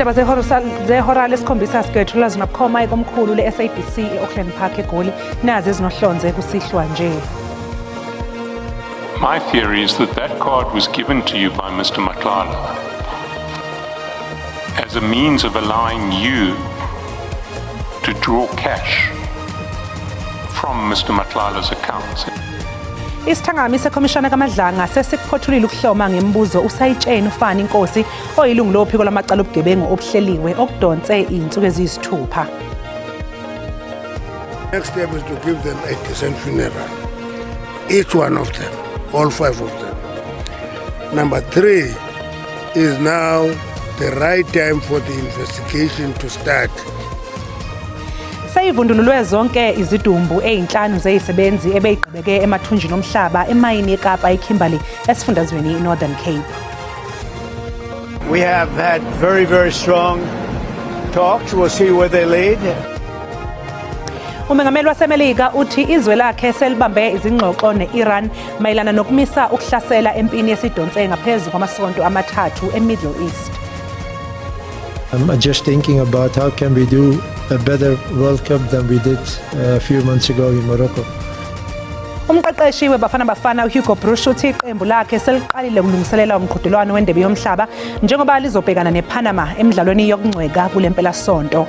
Izindaba zehora lesikhombisa sikwethula zinobukhoma ikomkhulu le-SABC e-Auckland Park eGoli, nazi ezinohlonze kusihlwa nje. My theory is that that card was given to you by Mr. Matlala as a means of allowing you to draw cash from Mr. Matlala's accounts. Isithangami sekhomishana kaMadlanga sesikuphothulile ukuhloma ngemibuzo usayitsheni uFani Nkosi oyilungu lophiko lwamacala obugebengu obuhleliwe okudonse izinsuku eziyisithupha. Next step is to give them a decent funeral. Each one of them, all five of them. Number three is now the right time for the investigation to start. Seyivundululwe zonke izidumbu ezinhlanu zezisebenzi ebeyigqibeke emathunjini omhlaba emayini eKapa eKimberley esifundazweni iNorthern Cape. We have had very, very strong talks. We'll see where they lead. Umengameli waseMelika uthi izwe lakhe selibambe izingxoxo ne-Iran mayelana nokumisa ukuhlasela empini esidonse ngaphezu kwamasonto amathathu eMiddle East. I'm just thinking about how can we do a better World Cup than we did a few months ago in Morocco. Umqeqeshi weBafana Bafana uHugo Broos uthi iqembu lakhe seliqalile ukulungiselela umqhudelwano wendebe yomhlaba njengoba lizobhekana nePanama emidlalweni yokungcweka kule mpelasonto.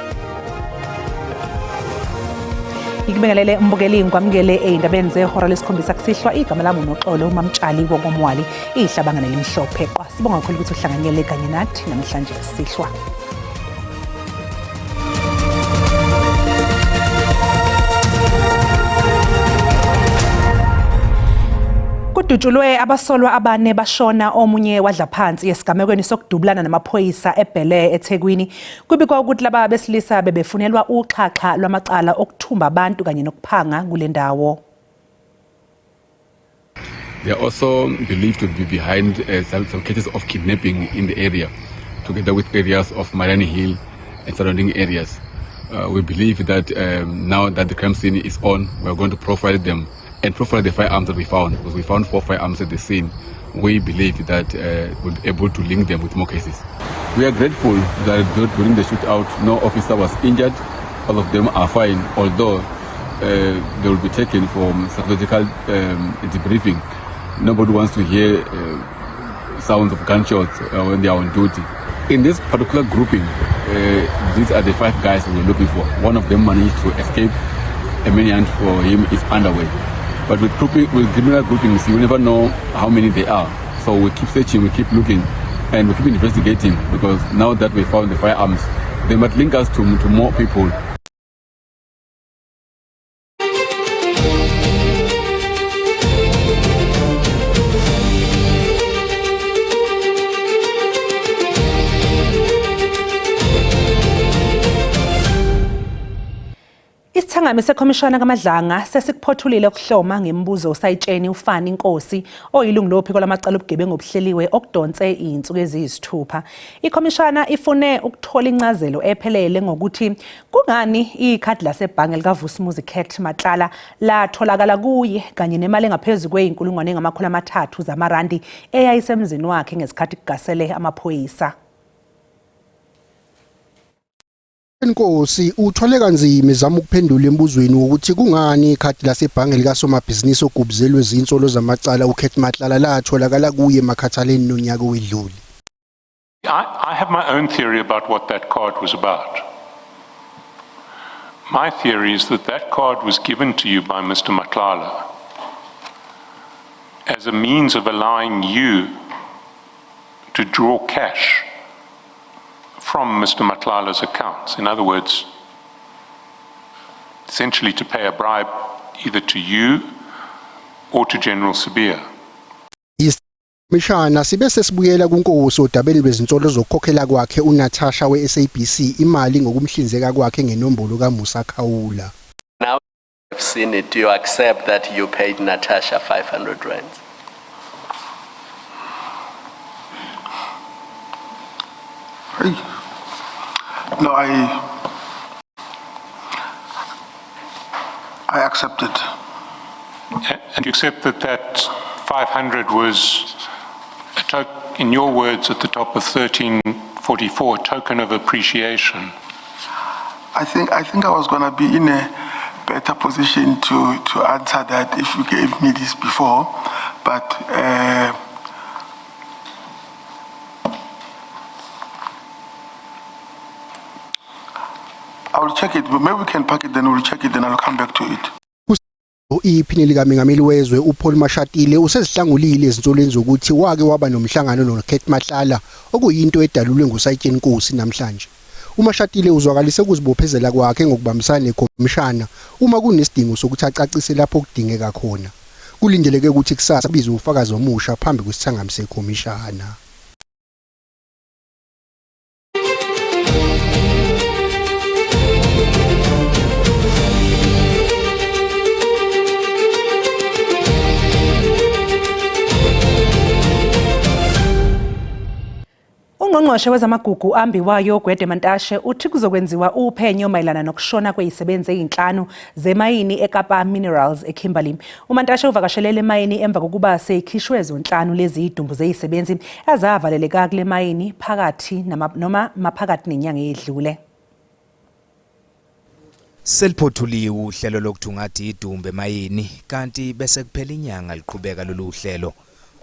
Ngikubingelele umbukeli, ngikwamukele ey'ndabeni zehora lesikhombisa kusihlwa. Igama lami uNoxolo uMamtshali wokomwali, ihlabangane limhlophe qwa. Sibonga kakhulu ukuthi uhlanganyele kanye nathi namhlanje kusihlwa. Kudutshulwe abasolwa abane bashona, omunye wadla phansi esigamekweni sokudubulana namaphoyisa eBhele eThekwini. Kubikwa ukuthi laba besilisa bebefunelwa uxhaxha lwamacala okuthumba abantu kanye nokuphanga kule ndawo. They are also believed to be behind some cases of kidnapping in the area, together with areas of Mariannhill and surrounding areas. We believe that now that the crime scene is on, we are going to profile them and profile the firearms that we found, because we found 4 firearms at the scene. We believe that we'll be able to link them with more cases. We are grateful that during the shootout, no officer was injured. All of them are fine, although they will be taken for psychological debriefing. Nobody wants to hear sounds of gunshots when they are on duty. In this particular grouping, these are the 5 guys we were looking for. One of them managed to escape. A manhunt for him is underway. But with criminal groupings, you never know how many they are. So we keep searching, we keep looking, and we keep investigating, because now that we found the firearms, they might link us to more people. Isithangami sekhomishana kaMadlanga sesikuphothulile ukuhloma ngemibuzo usayitsheni uFani Nkosi oyilungu lophiko lwamacala obugebengu obuhleliwe okudonse izinsuku eziyisithupha. Ikhomishana ifune ukuthola incazelo ephelele ngokuthi kungani ikhadi lasebhange likaVusimuzi Cat Matlala latholakala kuye kanye nemali engaphezu kwe-300,000 zamarandi eyayisemzini wakhe ngesikhathi kugasele amaphoyisa. Nkosi uthwale kanzima ezama ukuphendula embuzweni wokuthi kungani ikhadi lasebhange likasomabhizinisi ogubuzelwe izinsolo zamacala uCat Matlala latholakala kuye emakhathaleni nonyaka owedlule. I have my own theory about what that card was about. My theory is that that card was given to you by Mr. Matlala as a means of allowing you to draw cash from Mr. Matlala's accounts. In other words, essentially to pay a bribe either to you or to General Sibiya. Mishana sibe sesibuyela kuNkosi odabeni lwezinsolo zokukhokhela kwakhe uNatasha we-SABC imali ngokumhlinzeka kwakhe ngenombolo kaMusa Khawula. Now you've seen it, do you accept that you paid Natasha 500 rands? No, I accept it. And you accept that that 500 was, in your words, at the top of 13, 44, a token of appreciation. I think I was gonna be in a better position to answer that if you gave me this before, but I will check it. But maybe we can park it, then we'll check it, then I'll come back to it. Iphini likamengameli wezwe uPaul Mashatile usezihlangulile ezinsolweni zokuthi wake waba nomhlangano noCat Matlala, okuyinto edalulwe nguSayitsheni Nkosi namhlanje. UMashatile uzwakalise ukuzibophezela kwakhe ngokubambisana nekhomishana uma kunesidingo sokuthi acacise lapho kudingeka khona. Kulindeleke ukuthi kusasa kubizwe ufakazi omusha phambi kwesithangami sekhomishana. Ungqongqoshe wezamagugu ambiwayo Gwede Mantashe uthi kuzokwenziwa uphenyo mayelana nokushona kwezisebenzi ezinhlanu zemayini eKapa Minerals eKimberley. UMantashe uvakashelele emayini emva kokuba seyikhishwe zonhlanu lezi zidumbu zezisebenzi ezavaleleka kule mayini phakathi noma maphakathi nenyanga eyedlule. Seliphothuliwe uhlelo lokuthungatha izidumbu emayini, kanti bese kuphela inyanga liqhubeka lolu hlelo.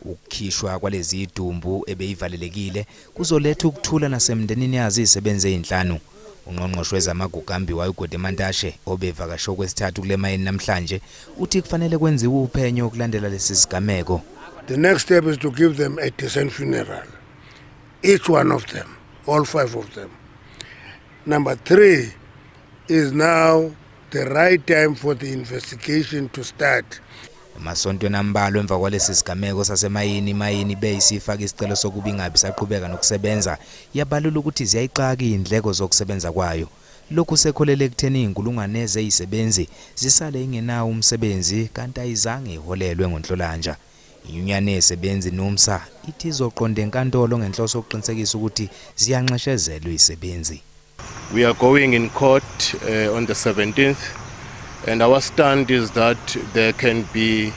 Ukukhishwa kwalezi zidumbu ebeyivalelekile kuzoletha ukuthula nasemndenini yazo izisebenzi ezinhlanu. Ungqongqoshe wezamagugu ambiwayo uGwede Mantashe, obevakashe okwesithathu kule mayini namhlanje, uthi kufanele kwenziwe uphenyo ukulandela lesi sigameko. The next step is to give them a decent funeral. Each one of them, all five of them. Number three is now the right time for the investigation to start. Emasontweni ambalwa emva kwalesi sigameko sasemayini, imayini beyisifaka isicelo sokuba ingabi saqhubeka nokusebenza, yabalula ukuthi ziyayixaka izindleko zokusebenza kwayo. Lokhu sekholele ekutheni izinkulungwane zezisebenzi zisale ingenawo umsebenzi, kanti ayizange iholelwe ngoNhlolanja. Inyunyane yezisebenzi NUMSA ithi izoqonda enkantolo ngenhloso yokuqinisekisa ukuthi ziyanxeshezelwa izisebenzi. We are going in court on the 17th, and our stand is that there can be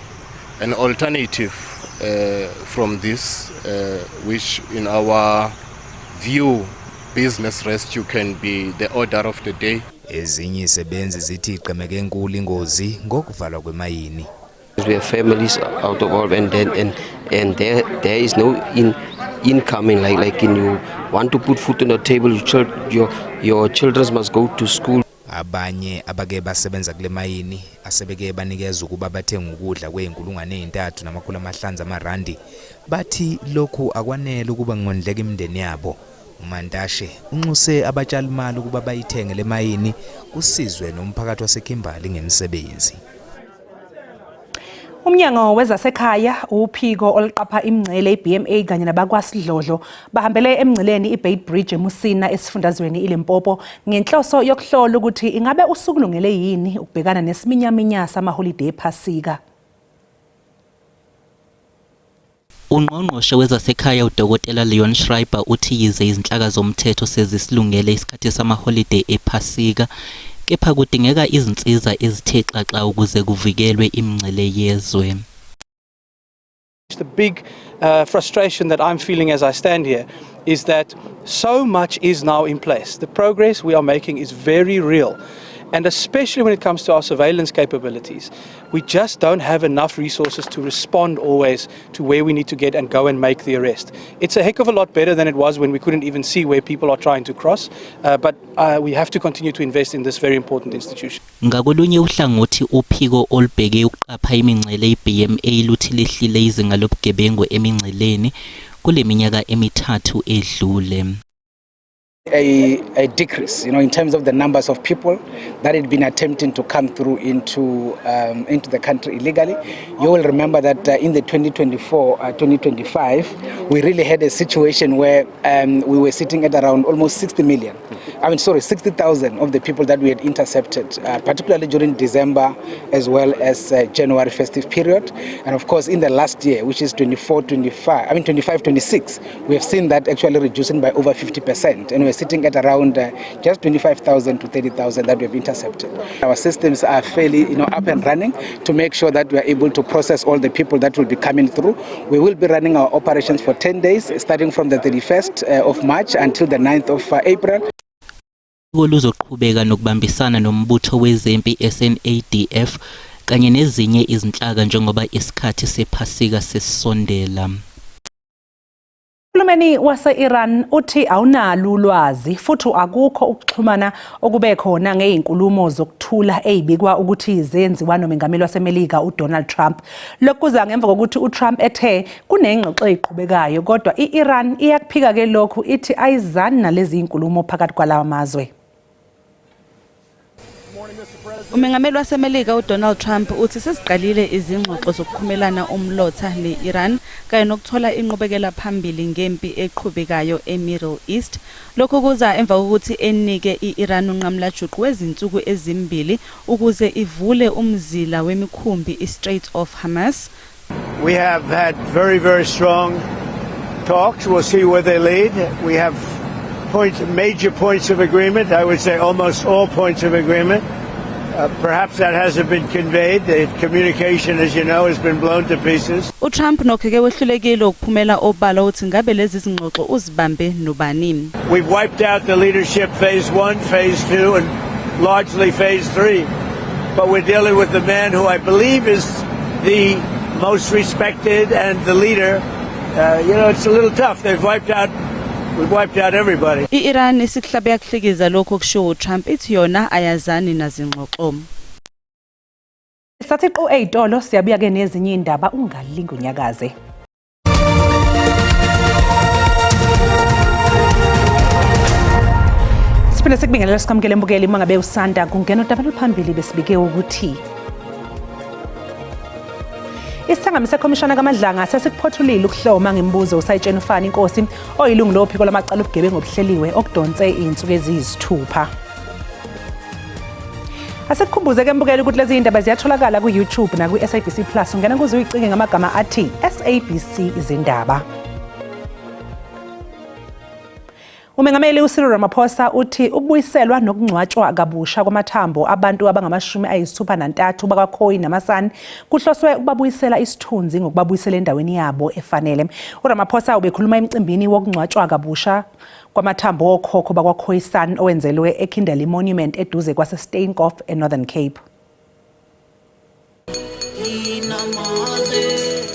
an alternative from this, which in our view, business rescue can be the order of the day. Ezinye izisebenzi zithi igqemeke enkulu ingozi ngokuvalwa kwemayini. We have families out of all and then and there is no incoming, like in you want to put food on the table, your children must go to school. Abanye abake basebenza kule mayini asebeke banikeza ukuba bathenge ukudla kwe-3500 zamarandi bathi lokhu akwanele ukuba ngondleke imindeni yabo. UMantashe unxuse abatshalimali ukuba bayithenge le mayini, kusizwe nomphakathi waseKimberley ngemisebenzi. Umnyango wezasekhaya, uphiko oluqapha imingcele iBMA kanye nabakwasidlodlo bahambele emngceleni iBeitbridge eMusina esifundazweni iLimpopo ngenhloso yokuhlola ukuthi ingabe usukulungele yini ukubhekana nesiminyaminya samaholide ePhasika. Ungqongqoshe wezasekhaya uDokotela Leon Schreiber uthi yize izinhlaka zomthetho sezisilungele isikhathi samaholide ePhasika, kepha kudingeka izinsiza ezithe xaxa ukuze kuvikelwe imingcele yezwe. The big frustration that I'm feeling as I stand here is that so much is now in place. The progress we are making is very real. And especially when it comes to our surveillance capabilities, we just don't have enough resources to respond always to where we need to get and go and make the arrest. It's a heck of a lot better than it was when we couldn't even see where people are trying to cross, but we have to continue to invest in this very important institution. Ngakolunye uhlangothi, uphiko olubheke ukuqapha imingcele iBMA luthi lehlile izinga lobugebengu emingceleni kule minyaka emithathu edlule. A decrease in terms of the numbers of people that had been attempting to come through into the country illegally. You will remember that in the 2024, 2025, we really had a situation where we were sitting at around almost 60 million I mean, sorry, 60,000 of the people that we had intercepted, particularly during December as well as January festive period. And of course, in the last year, which is 24, 25, I mean 25, 26, we have seen that actually reducing by over 50%. And we're sitting at around just 25,000 to 30,000 that we have intercepted. Our systems are fairly up and running to make sure that we are able to process all the people that will be coming through. We will be running our operations for 10 days, starting from the 31st of March until the 9th of April. Luzoqhubeka nokubambisana nombutho wezempi SANDF kanye nezinye izinhlaka njengoba isikhathi sephasika sesisondela. Uhulumeni wase-Iran uthi awunalo ulwazi futhi akukho ukuxhumana okube khona ngezinkulumo zokuthula ezibikwa ukuthi zenziwa nomengameli waseMelika uDonald Trump. Lokhu kuza ngemva kokuthi uTrump ethe kunengxoxo eziqhubekayo, kodwa i-Iran iyakuphika ke lokhu, ithi ayizani nalezi zinkulumo phakathi kwalawa mazwe. Umengameli waseMelika uDonald Trump uthi seziqalile izingxoxo zokukhumelana umlotha ne-Iran kanye nokuthola inqubekela phambili ngempi eqhubekayo eMiddle East. Lokhu kuza emva kokuthi enike i-Iran unqamulajuqu wezinsuku ezimbili ukuze ivule umzila wemikhumbi i-Strait of Hormuz. We have had very, very strong talks. We'll see where they lead. We have major points of agreement. I would say almost all points of agreement. Perhaps that hasn't been conveyed. The communication, as you know, has been blown to pieces. uTrump nokho ke wehlulekile ukuphumela obala uthi ngabe lezi zingxoxo uzibambe nobani. We've wiped out the leadership phase one, phase two, and largely phase three. But we're dealing with the man who I believe is the most respected and the leader. It's a little tough. They've wiped out, we've wiped out everybody. I-Iran isikuhlabe yakuhlikiza lokho okushiwo uTrump, ithi yona ayazani nazingxoxo. Sathi qu ezitolo, siyabuya ke nezinye indaba, ungalingi unyakaze. Siphinde sikubingelele, sikwamukele mbukeli uma ngabe usanda kungena. Udaba oluphambili besibike ukuthi isithangami sekhomishana kaMadlanga sesikuphothulile ukuhloma ngemibuzo usayitsheni uFani Nkosi oyilungu lophiko lwamacala obugebengu obuhleliwe okudonse izinsuku eziyisithupha. Asikukhumbuze ke mbukeli ukuthi lezi indaba ziyatholakala ku-YouTube nakwi-SABC Plus. Ungena kuze uyicinge ngamagama athi SABC Izindaba. Umengameli uCyril Ramaphosa uthi ukubuyiselwa nokungcwatshwa kabusha kwamathambo abantu abangamashumi ayisithupha nantathu bakwaKhoi namaSan kuhloswe ukubabuyisela isithunzi ngokubabuyisela endaweni yabo efanele. URamaphosa ubekhuluma emcimbini wokungcwatshwa kabusha kwamathambo okhokho bakwaKhoi San owenzelwe eKinderley Monument eduze kwase-Steinkopf eNorthern Cape.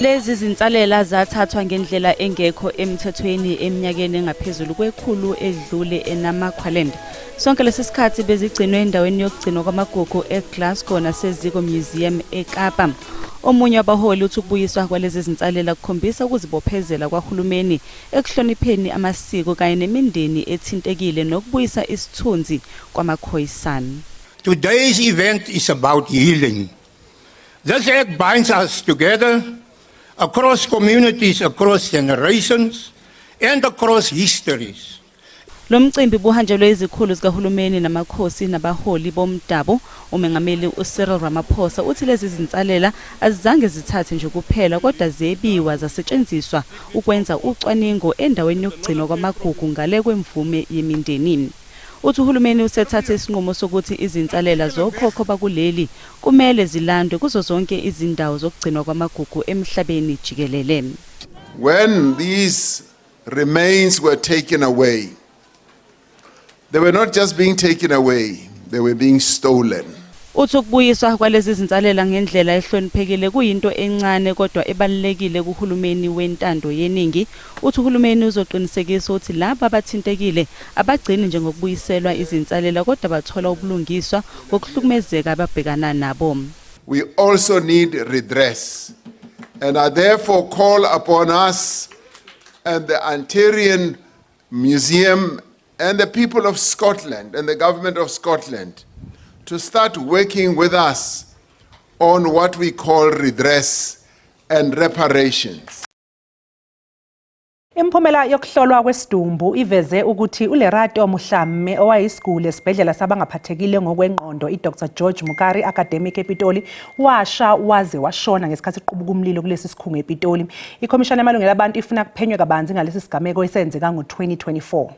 Lezi zinsalela zathathwa ngendlela engekho emthethweni eminyakeni engaphezulu kwekhulu edlule eNamaqualand. Sonke lesi sikhathi bezigcinwe endaweni yokugcinwa kwamagugu eGlasgow naseZiko Museum eKapa. Omunye wabaholi uthi ukubuyiswa kwalezi zinsalela kukhombisa ukuzibophezela kwahulumeni ekuhlonipheni amasiko kanye nemindeni ethintekile nokubuyisa isithunzi kwamaKhoisan. Today's event is about healing. This act binds us together across communities, across generations, and across histories. Lo mcimbi buhanjelwe izikhulu zikahulumeni namakhosi nabaholi bomdabu. Umengameli uCyril Ramaphosa uthi lezi zinsalela azizange zithathe nje kuphela, kodwa zebiwa zasetshenziswa ukwenza ucwaningo endaweni yokugcinwa kwamagugu ngale kwemvume yemindeni. Uthi uhulumeni usethathe isinqumo sokuthi izinsalela zokhokho bakuleli kumele zilandwe kuzo zonke izindawo zokugcinwa kwamagugu emhlabeni jikelele. When these remains were taken away, they were not just being taken away, they were being stolen. Uthi ukubuyiswa kwalezi zinsalela ngendlela ehloniphekile kuyinto encane kodwa ebalulekile kuhulumeni wentando yeningi. Uthi uhulumeni uzoqinisekisa ukuthi laba abathintekile abagcini nje ngokubuyiselwa izinsalela, kodwa bathola ubulungiswa ngokuhlukumezeka ababhekana nabo. We also need redress. And I therefore call upon us and the Hunterian Museum and the people of Scotland and the government of Scotland to start working with us on what we call redress and reparations. Imiphumela yokuhlolwa kwesidumbu iveze ukuthi uLerato Mohlamme owayeyisiguli esibhedlela sabangaphathekile ngokwengqondo iDr George Mukhari Academic ePitoli washa waze washona ngesikhathi kuqubuka umlilo kulesi sikhungo ePitoli. Ikhomishana yamalungelo abantu ifuna kuphenywe kabanzi ngalesi sigameko esenzeka ngo-2024.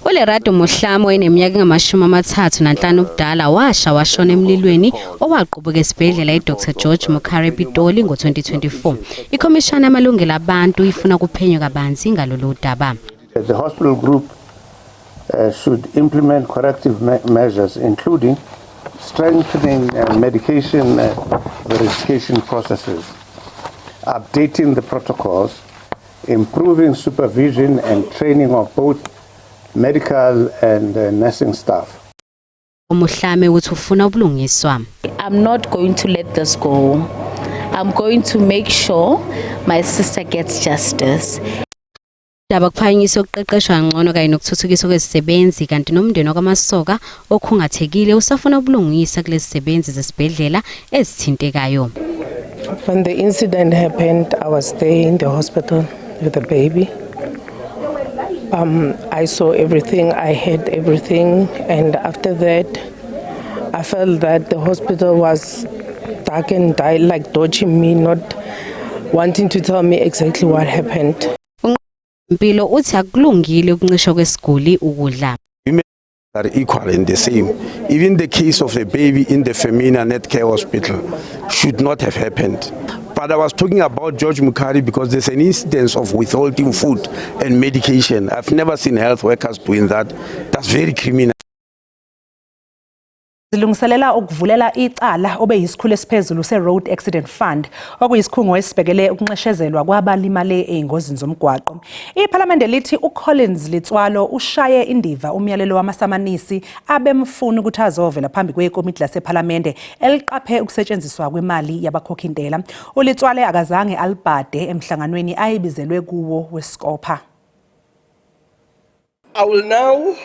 ULerato Mohlamme oyeneminyaka engama-35 ubudala washa washona emlilweni owaqubuka esibhedlela iDr George Mukhari ePitoli ngo-2024. Ikhomishana yamalungelo abantu ifuna kuphenywe kabanzi ngalolu daba. The hospital group should implement corrective measures, including strengthening medication verification processes, updating the protocols, improving supervision and training of both medical and nursing staff. UMohlamme uthi ufuna ubulungiswa. I'm not going to let this go. I'm going to make sure my sister gets justice. Daba kuphakanyiswa ukuqeqeshwa kangcono kanye nokuthuthukiswa kwezisebenzi, kanti nomndeni wakwaMasoka okhungathekile usafuna ubulungisa kulezi zisebenzi zesibhedlela ezithintekayo. When the incident happened, I was there in the hospital with the baby. I saw everything, I heard everything, and after that, I felt that the hospital was dark and like dodging me, not wanting to tell me exactly what happened. Mpilo uthi akulungile ukuncishwa kwesiguli ukudla. Women are equal and the same. Even the case of the baby in the Femina Netcare Hospital should not have happened. But I was talking about George Mukhari because there's an incidence of withholding food and medication. I've never seen health workers doing that. That's very criminal. Zilungiselela ukuvulela icala obeyisikhulu esiphezulu se-Road Accident Fund, okuyisikhungo esibhekele ukunxeshezelwa kwabalimale ey'ngozini zomgwaqo. Iphalamende lithi uCollins Letsoalo ushaye indiva umyalelo wamasamanisi abemfuna ukuthi azovela phambi kwekomiti lasephalamende eliqaphe ukusetshenziswa kwemali yabakhokhintela. ULetsoalo akazange alibhade emhlanganweni ayebizelwe kuwo weScopa. I will now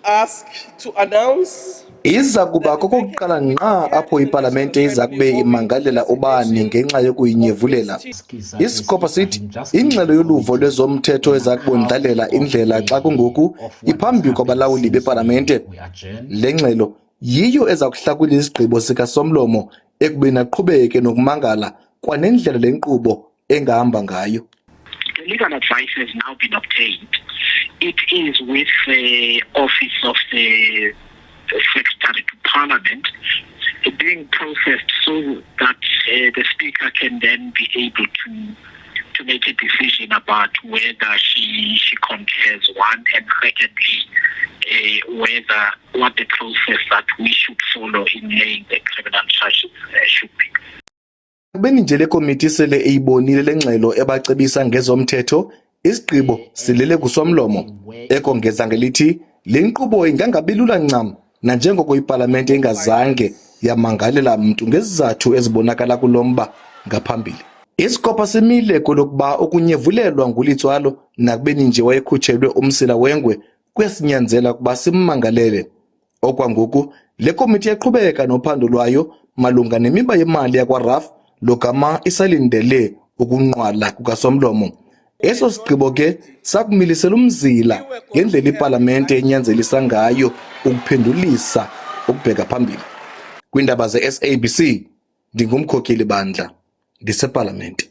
ask to announce Iza kuba kokokuqala ngqa apho ipalamente iza kube imangalela ubani ngenxa yokuyinyevulela. IScopa sithi ingxelo yoluvo lwezomthetho eza kubondlalela indlela xa kungoku iphambi kwabalawuli bepalamente. Le ngxelo yiyo eza kuhlakula isigqibo sikasomlomo ekubeni aqhubeke nokumangala kwanendlela le nkqubo engahamba ngayo. The legal advice has now been obtained. It is with the Office of the Secretary to Parliament being processed so that the Speaker can then be able to make a decision about whether she concurs, one, and secondly, whether what the process that we should follow in laying the criminal charges should be. Kubeni nje le komiti sele eyibonile le ngxelo ebacebisa ngezomthetho, isigqibo silele kusomlomo. Ekongeza ngelithi le nkqubo ingangabi lula ncam nanjengoko ipalamente ingazange yamangalela mntu ngezizathu ezibonakala kulo mba ngaphambili. IScopa simile kwelokuba ukunyevulelwa nguLetsoalo nakubeni nje wayekhutshelwe umsila wengwe kuyasinyanzela ukuba simmangalele. Okwangoku le komiti iyaqhubeka nophando lwayo malunga nemiba yemali yakwaRAF logama isalindele ukunqwala kukasomlomo. Eso sigqibo ke sakumilisela umzila ngendlela ipalamente enyanzelisa ngayo ukuphendulisa ukubheka phambili. Kwiindaba ze-SABC ndingumkhokheli bandla ndisepalamente.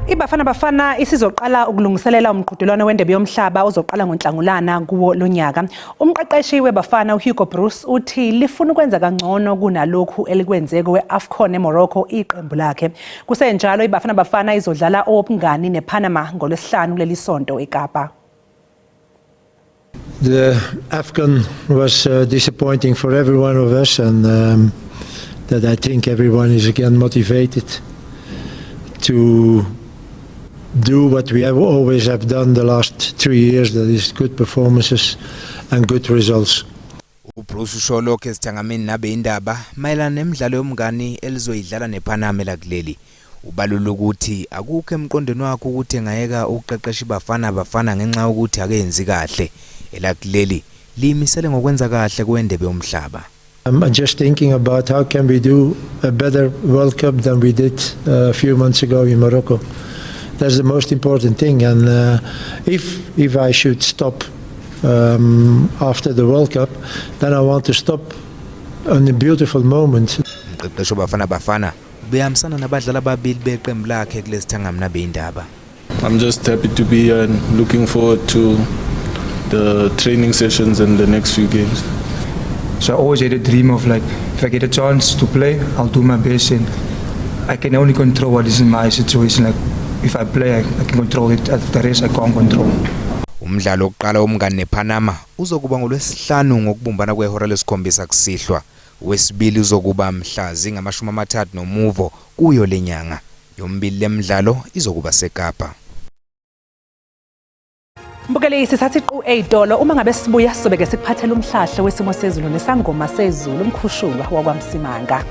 IBafana Bafana isizoqala ukulungiselela umqhudelwano wendebe yomhlaba ozoqala ngoNhlangulana kuwo lonyaka. Umqeqeshi weBafana uHugo Broos uthi lifuna ukwenza kangcono kunalokhu elikwenze kowe-AFCON eMorocco iqembu lakhe. Kusenjalo iBafana Bafana izodlala owobungani nePanama ngoLwesihlanu kuleli sonto eKapa. The AFCON was disappointing for every one of us, and that I think everyone is again motivated to do what we have always have done the last 3 years, that is good performances and good results. UBroos usho lokho esithangamini nabezindaba mayelana nemidlalo yomngani elizoyidlala nePanama lakuleli. Ubalula ukuthi akukho emqondweni wakhe ukuthi engayeka ukuqeqesha iBafana Bafana ngenxa yokuthi akenzi kahle. Elakuleli Liyimisele ngokwenza kahle kweNdebe yoMhlaba. I'm just thinking about how can we do a better World Cup than we did a few months ago in Morocco. That's the most important thing. And if I should stop after the World Cup, then I want to stop on a beautiful moment. Umqeqeshi Bafana Bafana ubehambisana nabadlali ababili beqembu lakhe kulesithangami nabezindaba. I'm just happy to be here and looking forward to the training sessions and the next few games. So I always had a dream of, like, if I get a chance to play, I'll do my best, and I can only control what is in my situation. Like, if I play, I can control it. The rest I can't control. Umdlalo wokuqala womngani nePanama uzokuba ngolwesihlanu ngokubumbana kwehora lesikhombisa kusihlwa. Wesibili uzokuba mhla zingamashumi amathathu nomuvo kuyo lenyanga. Yomibili lemidlalo izokuba seKapa. Mbukeli, sithatha iqu ey'tolo. Uma ngabe sibuya sizobe-ke sikuphathela umhlahlo wesimo sezulu nesangoma sezulu umkhushulwa wakwaMsimanga.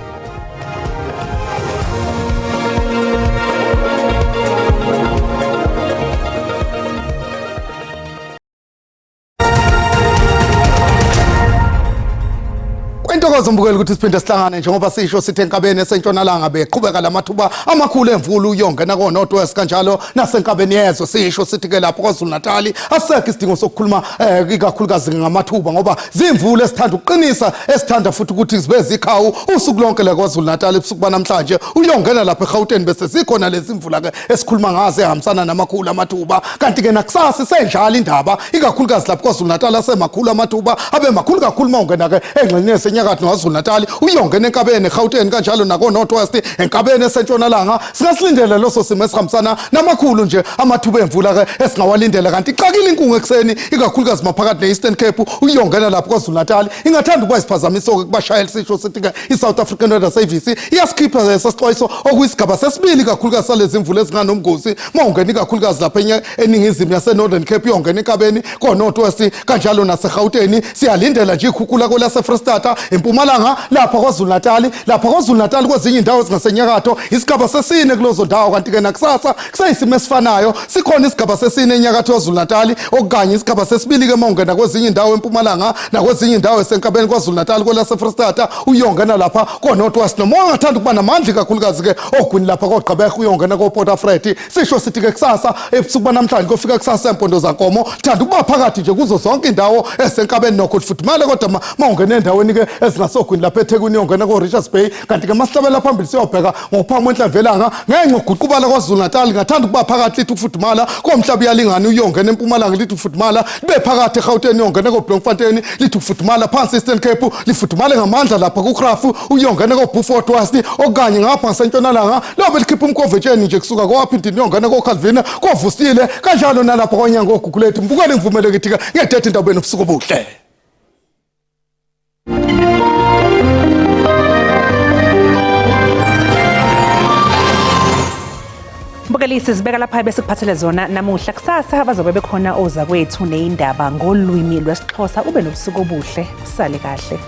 Intokozo mbukeli ukuthi siphinde sihlangane. Njengoba sisho sithi enkabeni esentshonalanga beqhubeka lamathuba amakhulu emvula uyongena ko-North West, kanjalo nasenkabeni yezwe. Sisho sithi-ke lapho KwaZulu Natali asisekho isidingo sokukhuluma ikakhulukazi ngamathuba, ngoba zimvula esithanda ukuqinisa, esithanda futhi ukuthi zibe zikhawu usuku lonke la KwaZulu Natali. Ebusuku banamhlanje uyongena lapha eGauteng bese zikhona lezi mvula-ke esikhuluma ngazo ehambisana namakhulu amathuba. Kanti-ke nakusasa isenjalo indaba, ikakhulukazi lapho KwaZulu Natal asemakhulu amathuba, abe makhulu kakhulu uma ungena-ke engxenyeni esenyakatho noKwaZulu Natal, uyongena enkabeni eGauteng, kanjalo nako-North West, enkabeni esentshonalanga singasilindele leso simo esihambisana namakhulu nje amathuba emvula-ke esingawalindela. Kanti ixakile inkungu ekuseni, ikakhulukazi maphakathi ne-Eastern Cape, uyongena lapho KwaZulu Natal, ingathanda ukuba isiphazamiso-ke kubashayeli. Sisho sithi-ke i-South African Weather Service iyasikhipha lesa sixwayiso okuyisigaba sesibili, ikakhulukazi salezi mvula ezinganomgosi uma ungena ikakhulukazi lapha eningizimu yase-Northern Cape, uyongena enkabeni ko-North West, kanjalo naseGauteng. Siyalindela nje ikhukhula kwelase-Freystata, empumalanga, lapha KwaZulu Natali, lapha KwaZulu Natali kwezinye indawo ezingasenyakatho, isigaba sesine kulezo ndawo. Kanti-ke nakusasa kuseyisimo esifanayo, sikhona isigaba sesine enyakatho KwaZulu Natali, okanye isigaba sesibili-ke uma ungena kwezinye indawo empumalanga nakwezinye indawo esenkabeni KwaZulu Natali, kwelase-Freystata, uyongena lapha ko-North West, noma ungathanda ukuba namandla ikakhulukazi-ke ogwini lapha koGqeberha, uyongena ko-Port Alfred. Sisho sithi-ke kusasa ebusuku banamhlanje kofika kusasa empondo zankomo thanda ukuba phakathi nje kuzo zonke indawo esenkabeni, nokho lifudumale, kodwa ma ungena endaweni-ke ezingasogwini lapha eThekwini, uyongena ko-Richards Bay. Kanti-ke masihlabela phambili siyobheka ngokuphakama kwenhlamvelanga, ngenxa yokuguqubala KwaZulu Natal ngathanda ukuba phakathi, lithi ukufudumala komhlaba uyalingana, uyongena empumalanga lithi ukufudumala libe phakathi, eGauteng uyongena koBloemfontein lithi ukufudumala phansi, Eastern Cape lifudumale ngamandla lapha kuGraaf, uyongena koBeaufort West, okanye ngapha ngasentshonalanga lobe likhipha umkovetsheni nje kusuka koWaphindini, uyongena koCalvina, koVusile, kanjalo nalapha kwanyanga oGugulethu. Mbukele, ngivumele ngithi-ke ngedethe indabeni. Ubusuku obuhle. Mbukeli, sizibeka lapha bese kuphathele zona namuhla. Kusasa bazobe bekhona ozakwethu neyindaba ngolwimi lwesiXhosa. Ube nobusuku obuhle, usale kahle.